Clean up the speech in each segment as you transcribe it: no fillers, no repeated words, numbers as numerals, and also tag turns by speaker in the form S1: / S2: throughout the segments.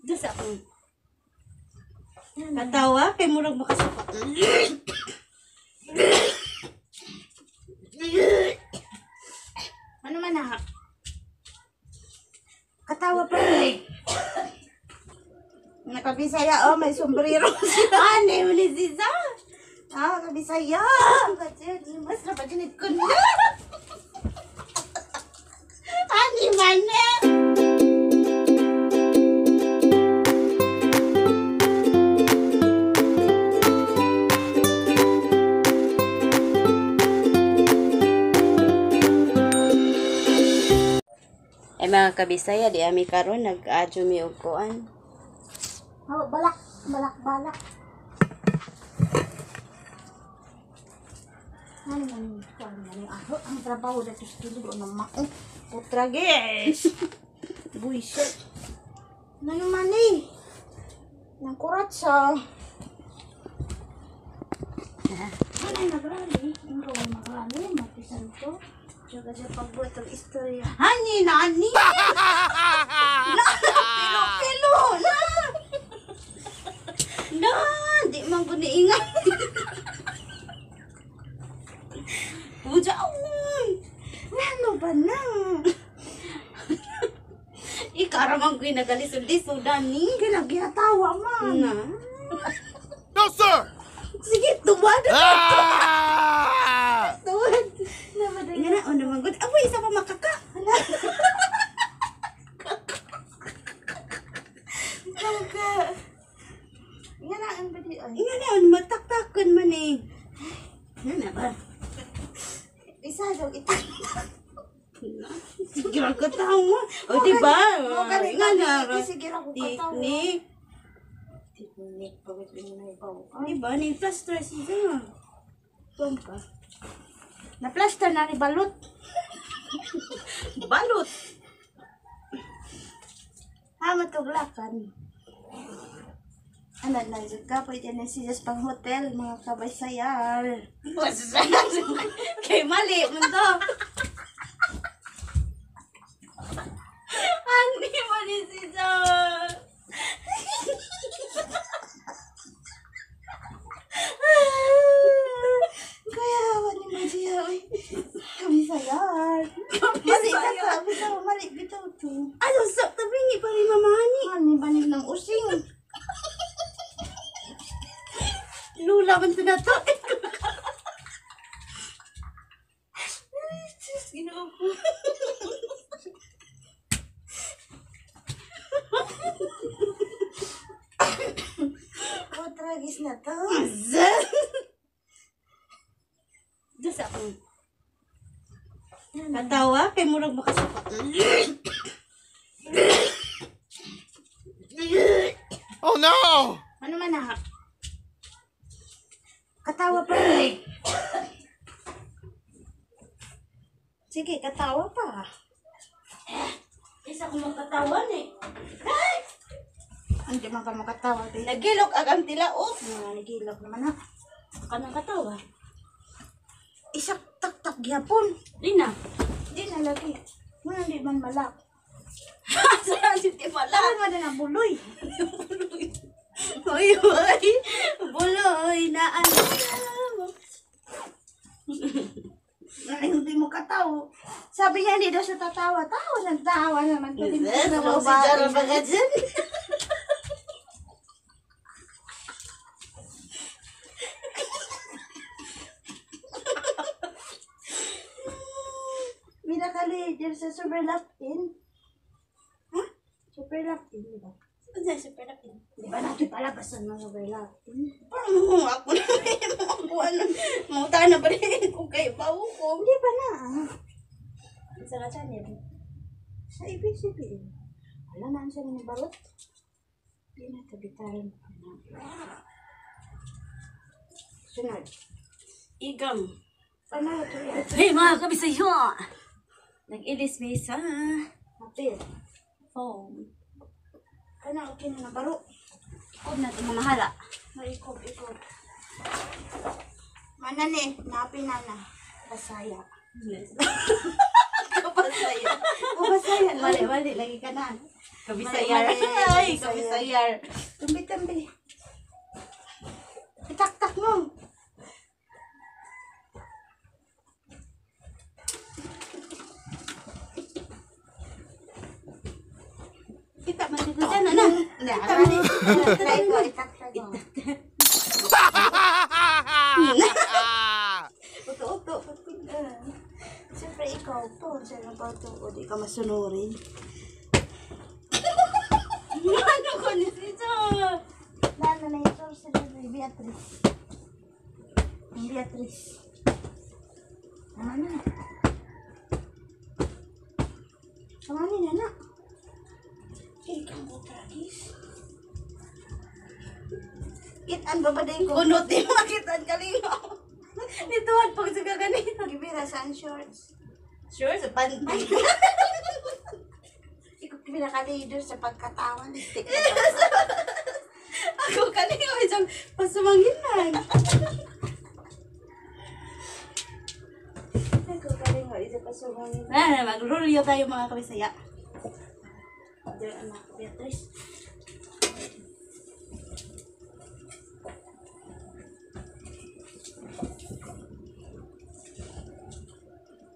S1: Doon sa akong katawa kay murag makasuka.
S2: Ano man na? Katawa pa rin. Nakabisaya, oh, may sombrero siya.
S1: Ano ni Ziza?
S2: Ah, kabisaya. Mas napajinit ko na.
S1: Ani man eh. Ay mga kabisaya, di ami karon nag-adyo mi og kuan.
S2: Oh, balak, balak, balak. Ano man, kuan man yung aho. Ang trabaho dito sa kilid, o naman. Oh, putra, guys. Buisit. Ano man eh? Nangkurat sa... Ano ay nagrali? Ang gawin magrali, matisan ko. Tsaka siya pagbuhat ang istorya.
S1: Hani na ani. Na pilo pilo na. Na di man ko niingat. Puja on.
S2: Ano ba na?
S1: Ikaramang ko yung nagalisod-lisod ani.
S2: Ginaginatawa man.
S1: Na.
S3: No, sir!
S1: Sige, tuwad.
S3: Ah!
S2: Tuwad. Naman
S1: Nga na, oh naman good. Apoy, isa pa makaka.
S2: Kaka. Nga na ang bali ay.
S1: Nga na, oh, mataktakon man eh. Nga na ba?
S2: Isa daw ita.
S1: Na, Sige, ang katawa. O, di ba?
S2: Mo gani
S1: Nga na.
S2: Sige ra ko katawa.
S1: Tiknik.
S2: Tiknik pagod ni baw.
S1: Di ba? Ni plaster siya.
S2: Tumpa. Na plaster na ni balot.
S1: Balot.
S2: Ha matuglakan. Ano na jud ka pwede na siya sa pang hotel mga kabaysayar.
S1: Kay mali man to. Ani mali siya.
S2: Kaya wala ni Maria oy. Kabaysayar. Mali ka ta, bitaw mali bitaw to.
S1: Ano sa tabingi pa rin mamani.
S2: Ano banig ng using?
S1: Lula man to na to. Ay, Diyos, Ginoo ko.
S2: Oh, tragis na to.
S1: Diyos akong katawa kay murag makasuka.
S3: Oh no!
S2: Ano man na? Katawa pa rin. Sige, katawa pa.
S1: Isa ko makatawa ni.
S2: Hindi man ka makatawa. Di.
S1: Nagilok ag ang tilaok.
S2: Ah, nagilok naman ha.
S1: Kanang katawa.
S2: Isak tak-tak gyapon.
S1: Di na.
S2: Di na lagi. Muna di man malak.
S1: Saan si Timala?
S2: Saan man na buloy?
S1: Uy, uy. Buloy na ano.
S2: Ay, hindi mo katawa. Sabi niya, hindi daw siya tatawa. Tawa ng tawa naman. Pwede mo
S1: Yes,
S2: na
S1: si Jara baga dyan.
S2: Minakali sa Super Lapin. Ha? Super Lapin, di ba?
S1: Ano sa Super
S2: Di ba natin palabasan ng Super Lapin?
S1: Parang mo ako na may mga kuwan. Mga na pa rin kung kay bawo ko.
S2: Hindi pa na ah.
S1: Sa ka channel.
S2: Sa ABCBN. Wala na siya ng balot. Hindi na tabitaran. Sunod.
S1: Igam.
S2: Paano ito yan?
S1: Hey mga kabisayo! Nag-ilis may isa.
S2: Apil.
S1: Phone.
S2: Kana okay na nabaro.
S1: Ikob na ito mamahala.
S2: Maikob, ikob. Mana ni, napi na na. Basaya.
S1: Kapag Kabisaya.
S2: Kabisaya.
S1: Mali, mali. Lagi ka na. Kabisayar.
S2: Mali, mali.
S1: Ay, kabisayar.
S2: Tumbi, tumbi. Itaktak mo.
S1: Kita man dito dyan, ano?
S2: Hindi, ano? Try ko, itaktak mo. Uto-uto, pagpinda. Siyempre, ikaw po. Saan ba ito? O, di ka masunurin.
S1: Ano ko ni Sisa?
S2: Lalo na ito sa Beatrice. Ang Beatrice. Tama na. Tama na na. Ikang ko tragis. Itan ba ba din ko?
S1: Kunot di makitaan kalingaw. Nituan pag sa ganito.
S2: Gibira sa ang shorts.
S1: Sure, sa panty.
S2: Ikaw pinaka-leader sa pagkatawan. Stick
S1: Ako kalingaw isang pasumanginan.
S2: Ikaw kalingaw, isa pa sumangin.
S1: Na, magrulyo tayo mga kabisaya.
S2: Diyan, anak, Beatrice.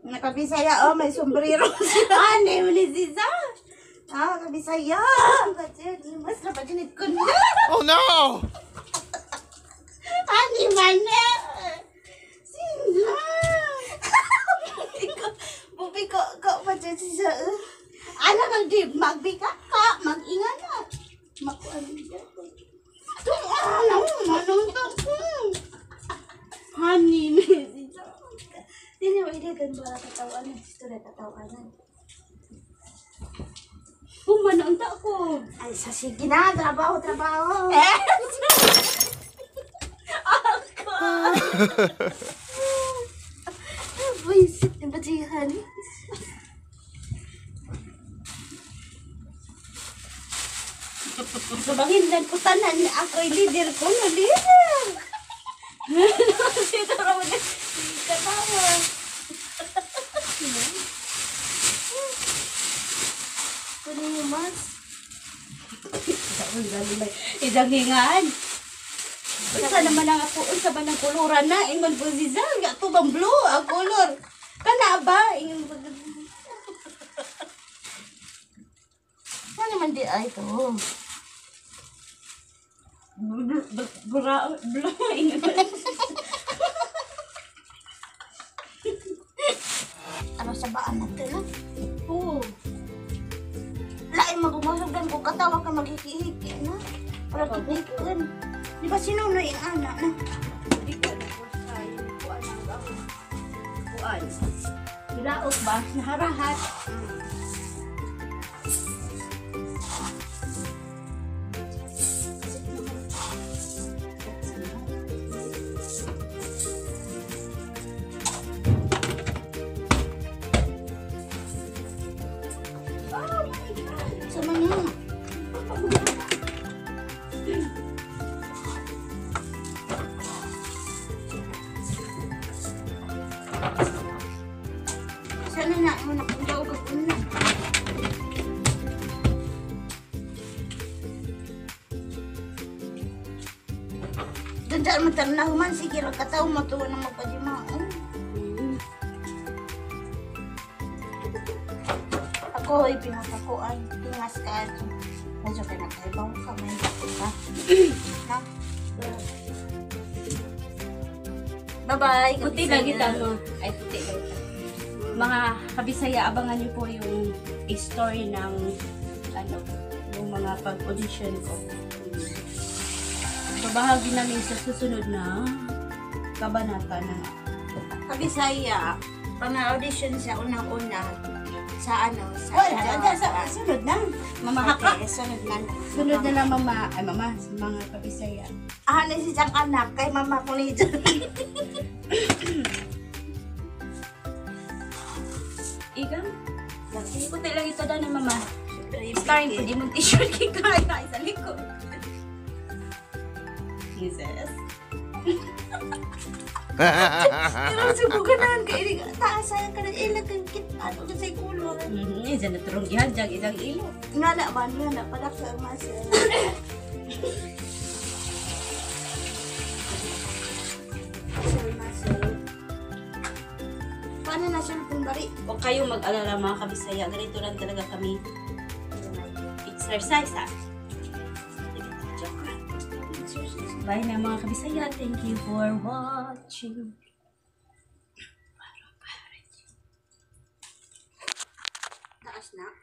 S2: Nakabisaya, oh, may sombrero siya.
S1: Ano ni Sisa?
S2: Ah, kabisaya. Mas napaginit ko na.
S3: Oh no!
S2: Ani man na. Sino? Bubi ko, ko pa dyan siya.
S1: Ano kang di magbika ka, mag-inga na. Makuan niya. Ano, manong to. Honey, ni Sisa.
S2: Dili mo iligan ba katawanan? Gusto na katawanan.
S1: Pumanong ta ko.
S2: Ay, sa sige na, trabaho, trabaho.
S1: Eh! Ako!
S2: Buisit na batihan.
S1: Subangindan ko tanan, ako'y leader ko na leader. Sino raw na katawa?
S2: Kunin mo, mas.
S1: Idang hingaan. Unsa naman ang ako, unsa ba ng kuluran na? Ingon po si Zal, ato bang blue ang kulor? Kana ba? Ingon po.
S2: Ano naman di ay ito?
S1: Blue, blue, ingon po.
S2: Ano sa baan natin, no?
S1: Oo.
S2: Lain magumasagan ko katawa ka maghikihiki na. Para kinikon. Di ba sinunoy ang anak na?
S1: Di ko na po sa kuan ang ako. Kuan. Nilaot ba? Naharahat. Oh my God!
S2: Sa mga. Sana na mo na kung daw kag una. Doon sa matanaw man, sige ra kataw mo tuwa na magpadimaon. Ako ay pinakakuan, pingas ka. Medyo kinakaibaw ka, may ka. Na? Bye-bye.
S1: Puti lagi tamo. Ay, puti lagi. Mga kabisaya, abangan niyo po yung story ng ano, yung mga pag-audition ko. Babahagi namin sa susunod na kabanata ng
S2: Kabisaya, pag na-audition siya unang-una, sa ano, sa...
S1: Wala, sa sunod na. Mama haka.
S2: Okay, sunod na.
S1: Sunod na lang mama, ay mama, sa mga kabisaya.
S2: Ah, na si siyang anak, kay mama ko ni
S1: Ikaw? Puti lang ito na mama. Starring po di mong t-shirt kay kaya sa likod. Jesus.
S2: Pero sa ganahan kay ini taas sayang ka na ilag kang kit ano sa ulo.
S1: Diyan na turong gihadyag ilang ilo.
S2: Nga na man, nga na padak sa muscle. Muscle, muscle. Paano na siya kung bari?
S1: Huwag kayong mag-alala, mga kabisaya. Ganito lang talaga kami. Exercise ah. Joke lang. Bye na, mga kabisaya. Thank you for watching.
S2: Taas na.